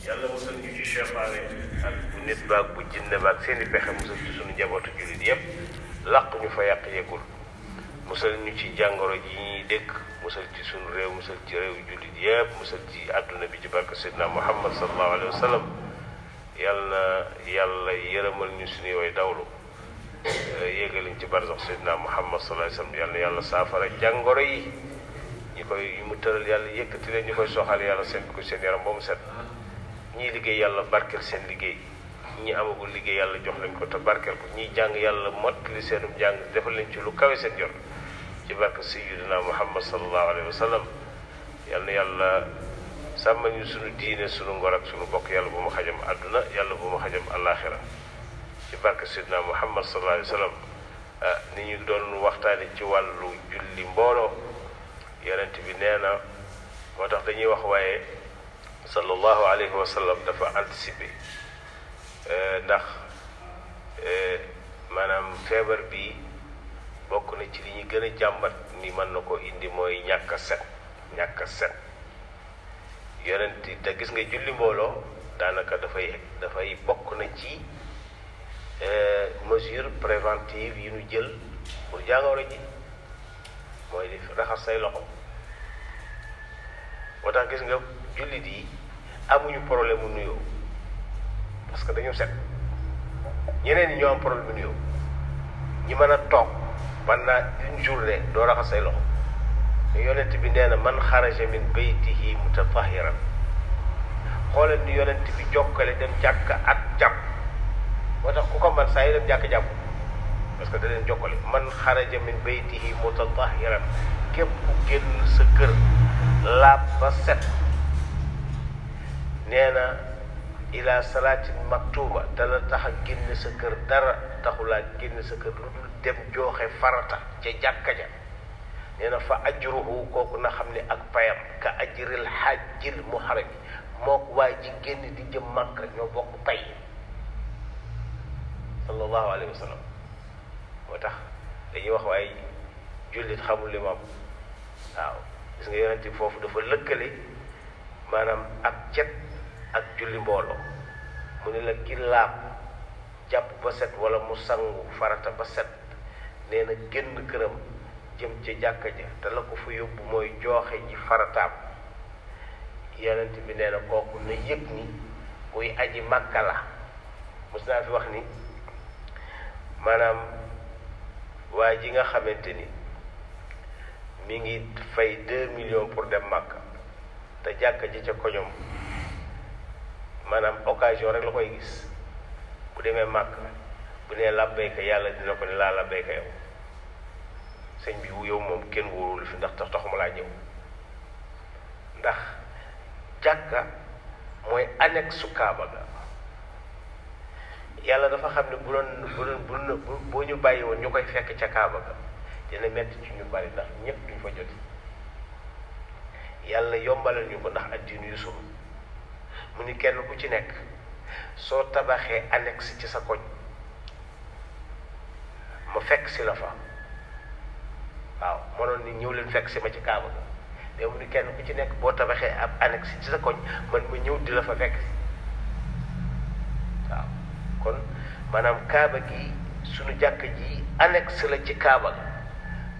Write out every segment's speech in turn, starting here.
yàlla musal ñu ci seytaane ak bu nit baag bu jinne baag seeni pexe musal ci suñu njabootu jullit yépp làq ñu fa yàq yëgul musal ñu ci jàngoro ji ñuy dëkk musal ci suñu réew musal ci réew jullit yépp musal ci àdduna bi ci barke Seydina Muhammad sallallahu alayhi wa sallam yàlla yërëmal ñu suñu way dawlu yéegaliñ ci barsax Seydina Muhammad sallallahu alayhi wa sallam yal na yàlla saafara jàngoro yi ñi koy yu mu tëral yàlla yëkkati leen ñu koy soxal yàlla seen ko seen yaram ba mu set ñii liggéey yàlla barkeel seen liggéey ñi amagul liggéey yàlla jox leen ko te barkeel ko ñiy jàng yàlla mottali seenum jàng defal leen ci lu kawe seen jot ci barke Seydina Muhammad sallallahu alayhi wa sallam yal na yàlla sàmmal ñu sunu diine sunu ngor ak sunu bokk yàlla bu mu xajam àdduna yàlla bu mu xajam àllaaxira ci barke Seydina Muhammad sallallahu alayhi wa sallam ni ñu doon waxtaane ci wàllu julli mbooloo yonent bi nee na moo tax dañuy wax waaye sallallahu alayhi wa sallam dafa anticipé ndax maanaam feebar bi bokk na ci li ñu gën a jàmbat ni mën na ko indi mooy ñàkk a set yonent te gis nga julli mbooloo daanaka dafay bokk na ci mesure préventive yi ñu jël pour jàngoro ji mooy di raxas say loxo moo tax gis nga jullit yi amuñu problème mu nuyoo parce que dañu set ñeneen ñi ñoo am problème mu nuyoo ñi mën a toog pendant une journée doo raxas say loxo te yonent bi nee na man xaraja min baytihi mutatahiran xoolal ni yonent bi jokkale dem jàkk ak jàpp moo tax ku ko man saa yi dem jàkk jàpp parce que da leen jokkale man xaraja min baytihi mutatahiran képp ku génn sa kër laab ba set nee na ila salaatin maktuba dala tax a génn sa kër dara taxulaa génn sa kër lu dul dem jooxe farata ca jàkka ja nee na fa ajruhu kooku na xam ne ak payam ka ajril hajjil muhrami mook waa ji génn di jëm Makka ñoo bokk pay sallallahu alayhi wa sallam moo tax dañuy wax waaye jullit xamul li moom waaw gis nga yonent bi foofu dafa lëkkale maanaam ak cet ak julli mbooloo mu ne la ki laab jàpp ba set wala mu sangu farata ba set nee na génn këram jëm ca jàkka ja te la ko fa yóbbu mooy jooxe ji farataam yonent bi nee na kooku na yëg ni kuy aji Makka la mos naa fi wax ni maanaam waa ji nga xamante ni mi ngi fay 2 millions pour dem Makka te jàkka ji ca koñom maanaam occasion rek la koy gis bu demee Makka bu nee labbayka yàlla dina ko ne laa labbayka yow sëñ bi yow moom kenn wóorul fi ndax taxuma laa ñëw ndax jàkka mooy annexe su Kaaba ga yàlla dafa xam ne boo ñu bàyyi woon ñu koy fekk ca Kaaba ga dina metti ci ñu bari ndax ñépp duñ fa joti yàlla yombalal ñu ko ndax addiinu yusuf mu ni kenn ku ci nekk soo tabaxee annexe ci sa koñ ma fekk si la fa waaw mënoon ni ñëw leen fekk si ma ci Kaaba ga mais mu ni kenn ku ci nekk boo tabaxee ab annexe ci sa koñ man ma ñëw di la fa fekk si waaw kon maanaam Kaaba gi sunu jàkk ji annexe la ci Kaaba ga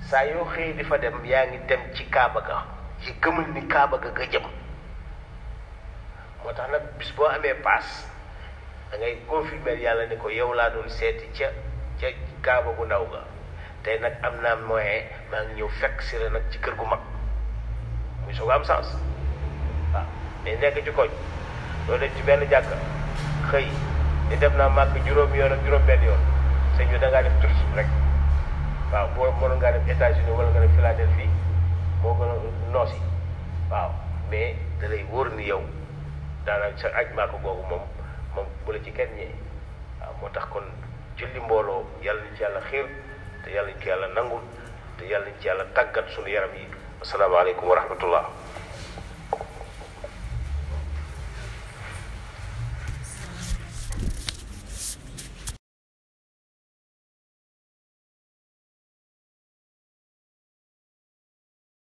saa yoo xëy di fa dem yaa ngi dem ci Kaaba ga yi gëmul ni Kaaba ga nga jëm moo tax nag bis boo amee paas da ngay confirmer yàlla ne ko yow laa doon seeti ca Kaaba gu ndaw ga tey nag am naa moyen maa ngi ñëw fekk si la nag ci kër gu mag muy soog am sens waaw mais nekk ci koñ doo dem ci benn jàkka xëy ni def naa màgg juróom yoon ak juróom benn yoon sëñ bi da ngaa def tourisme rek waaw boo mënoon ngaa dem États-Unis wala nga dem Philadelphie moo gën a noos yi waaw mais da lay wóor ni yow daanaka sa aj Màkka googu moom bu la ci kenn ñee waaw moo tax kon julli mbooloo yàlla nañ ci yàlla xiir te yàlla nañ ci yàlla nangul te yàlla nañ ci yàlla tàggat suñu yaram yi asalaamaaleykum wa rahmatullah